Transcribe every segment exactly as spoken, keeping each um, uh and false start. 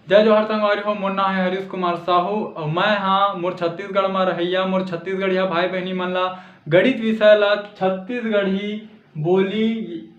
जय जोहार संगवारी हो, मोर नाम है हरीश कुमार साहू और मैं हाँ मोर छत्तीसगढ़ में रहैया, मोर छत्तीसगढ़िया भाई बहनी मन ला गणित विषय ला छत्तीसगढ़ी बोली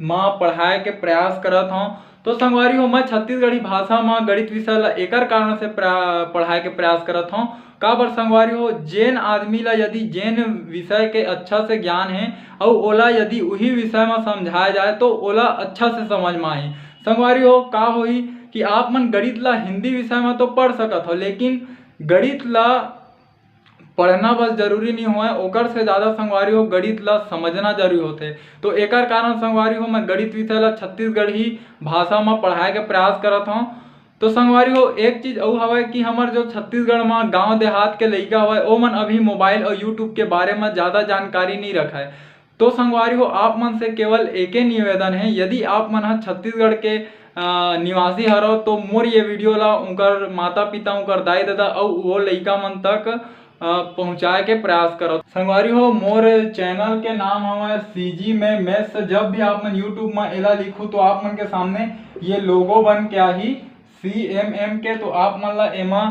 मा पढ़ाए के प्रयास करत हौं। तो संगवारी हो, मैं छत्तीसगढ़ी भाषा मा गणित विषय ला एकर कारण से प्रा-, पढ़ाए के प्रयास करत हौं। काबर संगवारी हो, जेन आदमी ला यदि जेन विषय के अच्छा से ज्ञान है और ओला यदि उही विषय मा समझाया जाए तो ओला अच्छा से समझ मा आही। संगवारी हो, का होही कि आप मन गणित ला हिंदी विषय मा तो पढ़ सकत हो, लेकिन गणित ला पढ़ना बस जरूरी नहीं होय, ओकर से ज़्यादा संगवारी हो गणित ला समझना जरूरी होथे। तो एकर कारण संगवारी हो मैं गणित विषय ला छत्तीसगढ़ी भाषा मा पढ़ाए के प्रयास करत हौं। तो संगवारी हो, एक चीज अउ हवय कि हमर जो छत्तीसगढ़ मा गांव देहात के लइका हवय, ओमन अभी मोबाइल और YouTube के बारे मा ज़्यादा जानकारी नहीं रखय। तो संगवारी हो, आप मन से केवल एके निवेदन है, यदि आप मन ह छत्तीसगढ़ के अ, निवासी हरव तो मोर ये वीडियो ला उनकर माता पिता, उनकर दाई ददा अउ वो लइका मन तक अ, पहुँचाए के प्रयास करव। संगवारी हो, मोर चैनल के नाम हवय सीजी में मैथ्स। जब भी आप मन YouTube में एला लिखू तो आप मन के सामने ये लोगो बन के आही सीएमएम के, तो आप मन ला एमा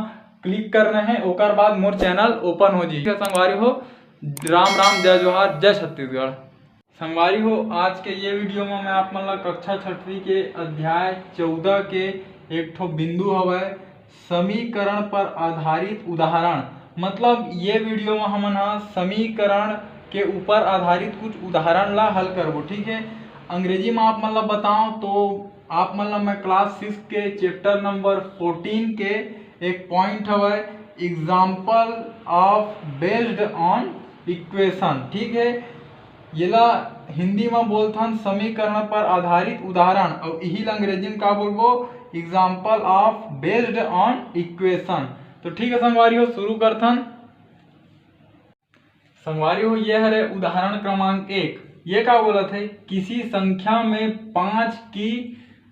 क्लिक करना है, ओकर बाद मोर चैनल ओपन हो जाही। संगवारी हो, राम राम, जय जोहार, जय छत्तीसगढ़। संगवारी हो, आज के ये वीडियो में मैं आप मन ला कक्षा छठवीं के अध्याय चौदह के एक ठो बिंदु हवय, समीकरण पर आधारित उदाहरण। मतलब ये वीडियो में हमन हा समीकरण के ऊपर आधारित कुछ उदाहरण ला हल करबो, ठीक है। अंग्रेजी में आप मन ला बताओ तो आप मन ला मैं क्लास सिक्स के चैप्टर नंबर फोर्टीन के एक पॉइंट हवय, example of based on equation, ठीक है। येला हिंदी में बोलथन समीकरण पर आधारित उदाहरण, और यही ला अंग्रेजी में का बोलबो, example of based on equation। तो ठीक है संगवारी हो, शुरू करथन। संगवारी हो, ये हरे उदाहरण क्रमांक एक। ये का बोलत है, किसी संख्या में पाँच की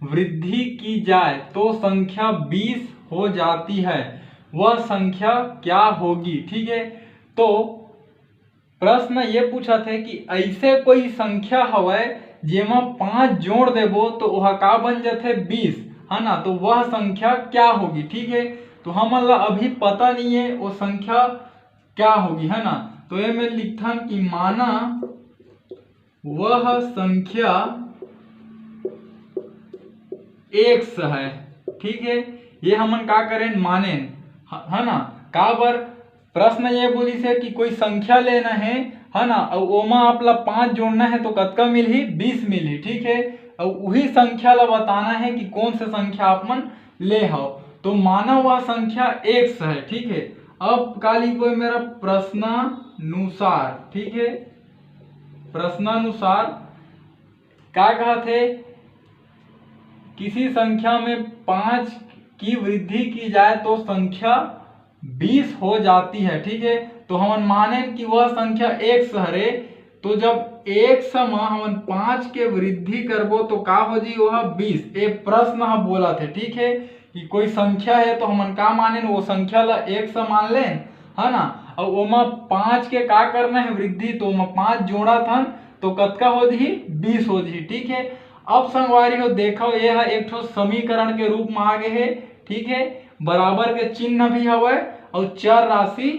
वृद्धि की जाए तो संख्या बीस हो जाती है, वह संख्या क्या होगी? ठीक है, तो प्रश्न ये पूछत है कि ऐसे कोई संख्या हवय जेमा पाँच जोड़ देबो तो ओहा का बन जाथे, बीस, है ना। तो वह संख्या क्या होगी? ठीक है, तो हमन ला अभी पता नहीं है वो संख्या क्या होगी, है ना। तो ये में लिखथन कि माना वह संख्या एक्स है, ठीक है। ये हमन का करें, मानेन, ह-, है ना। काबर प्रश्न ये बोलिस है कि कोई संख्या लेना है, है ना, अउ ओमा आप ला पाँच जोड़ना है तो कतका मिलही, बीस मिलही, ठीक है। अउ उही संख्या ला बताना है कि कौन से संख्या आप मन ले हव। तो माना वह संख्या एक्स है, ठीक है। अब का लिखबो, मेरा प्रश्नानुसार, ठीक है, प्रश्नानुसार का कहत हे, किसी संख्या में पाँच की वृद्धि की जाए तो संख्या बीस हो जाती है, ठीक है। तो हमन मानेन कि वह संख्या एक्स हरे, तो जब एक्स म हमन पाँच के वृद्धि करबो तो का हो जी, वह बीस। ये प्रश्न ह बोलत हे, ठीक है, कि कोई संख्या है तो हमन का मानेन, वो संख्या ला एक्स मान लेन, है ना। और ओमा पाँच के का करना है, वृद्धि, तो ओमा पाँच जोड़त हन तो कतका हो जही, बीस हो जही, ठीक है। अब संगवारी हो देखो, ये ह एक ठो समीकरण के रूप में आ गए है, ठीक है, बराबर के चिन्ह भी हवय और चर राशि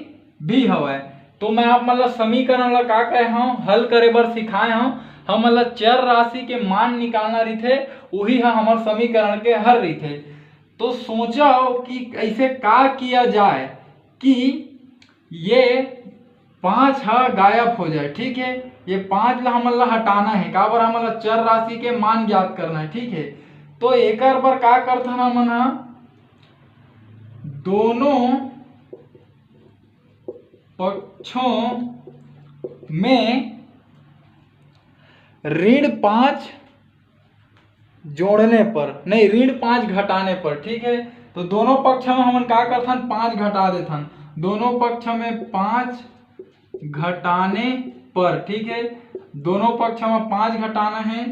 भी हवय। तो मैं आप मन ला समीकरण ला का कहे हूँ, हल करे बर सिखाए हूँ। हमन ला चर राशि के मान निकालना रहिथे, उही ह हमर समीकरण के हल रहिथे। तो सोचो कि ऐसे का किया जाए कि ये पाँच ह गायब हो जाए, ठीक है। ये पाँच ला हमन ला हटाना है, काबर हमन ला चर राशि के मान ज्ञात करना है, ठीक है। तो एकर बर का करथन हमन ह, दोनों पक्षों में ऋण पाँच जोड़ने पर, नहीं, ऋण पाँच घटाने पर, ठीक है। तो दोनों पक्ष में हमन का करथन, पाँच घटा देथन, दोनों पक्ष में पाँच घटाने पर, ठीक है, दोनों पक्ष में पाँच घटाना है।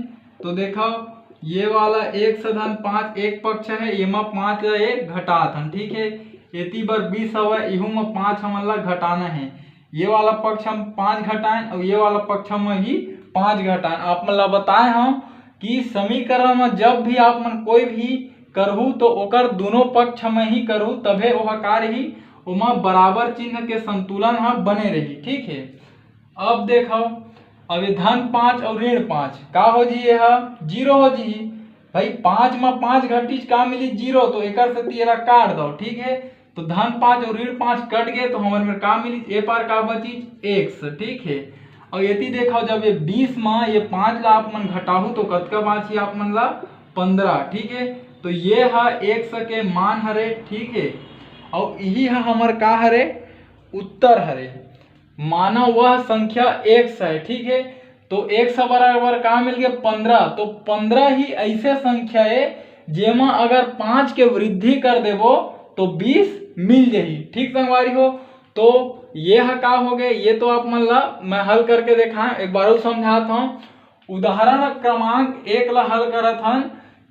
तो देखो, ये वाला एक से धन पाँच एक पक्ष है, एमा पाँच ला एक घटात हन, ठीक है। एती बर बीस हवय, इहू में पाँच हमन ला घटाना है। ये वाला पक्ष हम पाँच घटाएन और ये वाला पक्ष हम ही पाँच घटाएन। आप मन ला बताए हूँ कि समीकरण में जब भी आप मन कोई भी करहू तो ओकर दोनों पक्ष में ही करहू, तभे ओह का रही, ओमा बराबर चिन्ह के संतुलन ह बने रही। ठीक है, अब देखो, अब ये धन पाँच और ऋण पाँच का हो जी, ये ह जीरो हो जी। भाई, पाँच में पाँच घटीच का मिली? जीरो। तो एकर सेती एला काट दो। ठीक है, तो धन पाँच और ऋण पाँच कट गए, तो हमर में का मिली? ए पार का बची? एक्स। ठीक है, और यदि देखो, जब ये बीस में ये पाँच ला आप मन घटाहू तो कतका बाँची आप मन ला? पंद्रह। ठीक है, तो ये ह एक्स के मान हरे। ठीक है, और यही ह हमर का हरे? उत्तर हरे। माना वह संख्या एक्स है। ठीक है, तो एक्स बराबर का मिल गया? पंद्रह। तो पंद्रह ही ऐसे संख्या है जेमा अगर पाँच के वृद्धि कर देबो तो बीस मिल जाही। ठीक संगवारी हो, तो ये ह का हो गए, ये तो आप मन ला मैं हल करके देखा, एक बार और समझात हूँ। उदाहरण क्रमांक एक ला हल करत हन,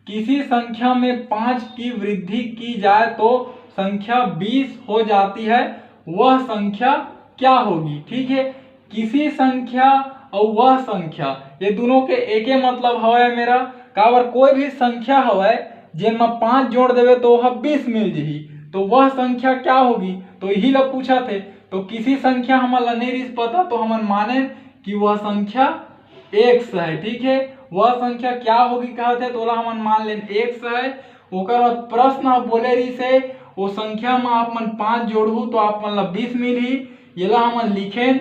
किसी संख्या में पाँच की वृद्धि की जाए तो संख्या बीस हो जाती है, वह संख्या क्या होगी? ठीक है, किसी संख्या और वह संख्या, ये दोनों के एके मतलब हवय मेरा। काबर कोई भी संख्या हवय, जेन म पाँच जोड़ देवे तो वह बीस मिल जही, तो वह संख्या क्या होगी? तो यही ला पूछा थे। तो किसी संख्या हमन ला नहीं रिस पता, तो हमन माने कि वह संख्या एक्स है। ठीक है, वह संख्या क्या होगी कहत है, तो ओला हमन मान लेन एक्स है। ओकर बाद प्रश्न ह बोले रहिस हे, वो संख्या म आप मन पाँच जोड़हू तो आप मन ला बीस मिलही। येला हमन लिखेन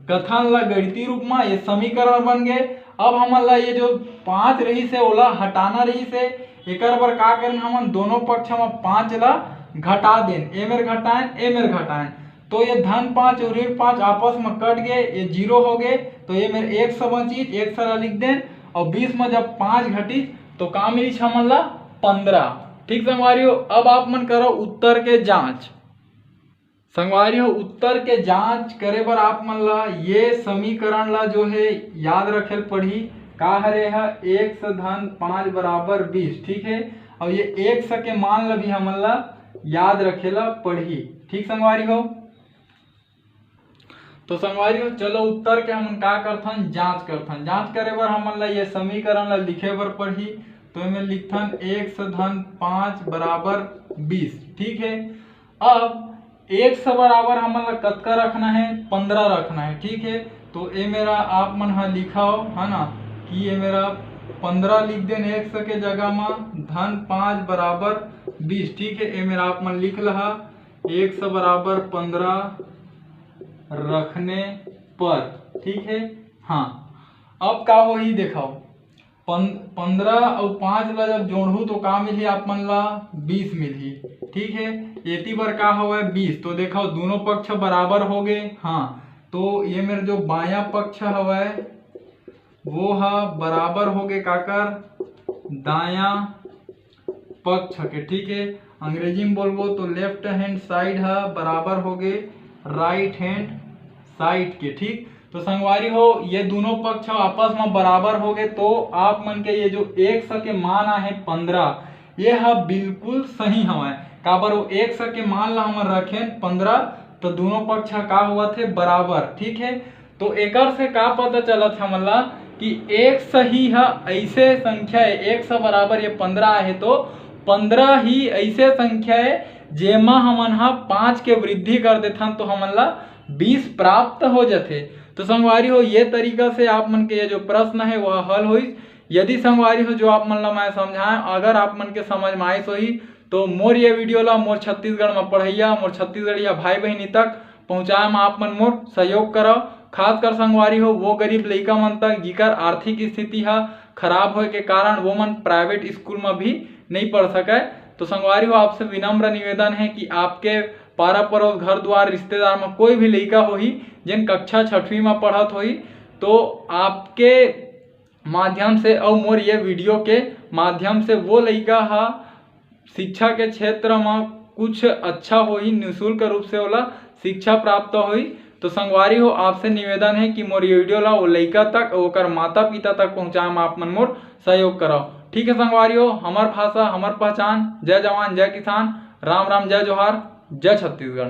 कथन ला गणितीय रूप म, ये समीकरण बन गए। अब हमन ला ये जो पाँच रहिस हे ओला हटाना रहिस हे, एकर बर का करेन, हमन दोनों पक्ष म पाँच ला घटा देन, ए मेर घटाएन, ए मेर घटाएन। तो ये धन पाँच और ऋण पाँच आपस में कट गए, ये जीरो हो गए, तो ये मेर एक्स बचिस, एक्स ला लिख देन। और बीस में जब पाँच घटिस तो का मिलिस हमन ला? पंद्रह। ठीक संगवारी हो, अब आप मन करो उत्तर के जांच। संगवारी हो, उत्तर के जांच करे बर आप मन ला ये समीकरण ला जो है याद रखे ल पड़ही। का हरे ह? एक्स धन पाँच बराबर बीस। ठीक है, और ये एक्स के मान ला भी हमन ला याद रखे ला पड़ही। ठीक संगवारी हो, तो संगवारी हो, चलो उत्तर के हमन का करथन, जांच करथन। जांच करे बर हमन ला ये समीकरण ला लिखे बर पड़ही। तो एमे लिखथन एक्स धन पाँच बराबर बीस। ठीक है, अब एक्स बराबर हमन ला कतका रखना है? पंद्रह रखना है। ठीक है, तो ए मेरा आप मन हा लिखाओ, है ना, कि ये मेरा पंद्रह लिख देन एक्स के जगह में, धन पाँच बराबर बीस। ठीक है, ए मेरा आप मन लिख लहा, एक्स बराबर पंद्रह रखने पर। ठीक है, हाँ, अब का होही देखाओ, पन-, पंद्रह अउ पाँच ला जब जोड़हू तो का मिलही आप मन ला? बीस मिलही। ठीक है, एती बर का हवय? बीस। तो देखो दोनों पक्ष बराबर हो गए। हाँ, तो ये मेर जो बायां पक्ष हवय वो ह बराबर हो गए काकर? दायां पक्ष के। ठीक है, अंग्रेजी में बोलबो तो लेफ्ट हैंड साइड ह बराबर हो गए राइट हैंड साइड के। ठीक, तो संगवारी हो, ये दोनों पक्ष आपस में बराबर हो गए, तो आप मन के ये जो एक्स के मान आहे पंद्रह, ये ह बिल्कुल सही हवय। काबर वो एक्स के मान ला हमन रखेन पंद्रह, तो दोनों पक्ष का हुआ थे? बराबर। ठीक है, तो एकर से का पता चलत हमन ला कि एक्स ही ह ऐसे संख्या है, एक्स बराबर ये पंद्रह आहे, तो पंद्रह ही ऐसे संख्या है जेमा हमन ह पाँच के वृद्धि कर देथन तो हमन ला बीस प्राप्त हो जाथे। तो संगवारी हो, ये तरीका से आप मन के ये जो प्रश्न है वह हल होइस। यदि संगवारी हो जो आप मन ला मैं समझाएं, अगर आप मन के समझ में आइस होही तो मोर ये वीडियो ला मोर छत्तीसगढ़ में पढ़ैया, मोर छत्तीसगढ़िया भाई बहिनी तक पहुँचाए में आप मन मोर सहयोग करव। खासकर संगवारी हो वो गरीब लइका मन तक जिकर आर्थिक स्थिति ह खराब होए के कारण वो मन प्राइवेट स्कूल में भी नहीं पढ़ सके। तो संगवारी हो आपसे विनम्र निवेदन है कि आपके पारा पड़ोस, घर द्वार, रिश्तेदार में कोई भी लइका होही जेन कक्षा छठवीं में पढ़त होही, तो आपके माध्यम से अउ मोर ये वीडियो के माध्यम से वो लइका ह शिक्षा के क्षेत्र म कुछ अच्छा होही, निशुल्क रूप से ओला शिक्षा प्राप्त होही। तो संगवारी हो, आपसे निवेदन है कि मोर ये वीडियो ला वो लइका तक, ओकर माता पिता तक पहुँचाए में आप मन मोर सहयोग करव। ठीक है संगवारी हो, हमर भाषा, हमर पहचान। जय जवान, जय किसान, राम राम, जय जोहार, जय छत्तीसगढ़।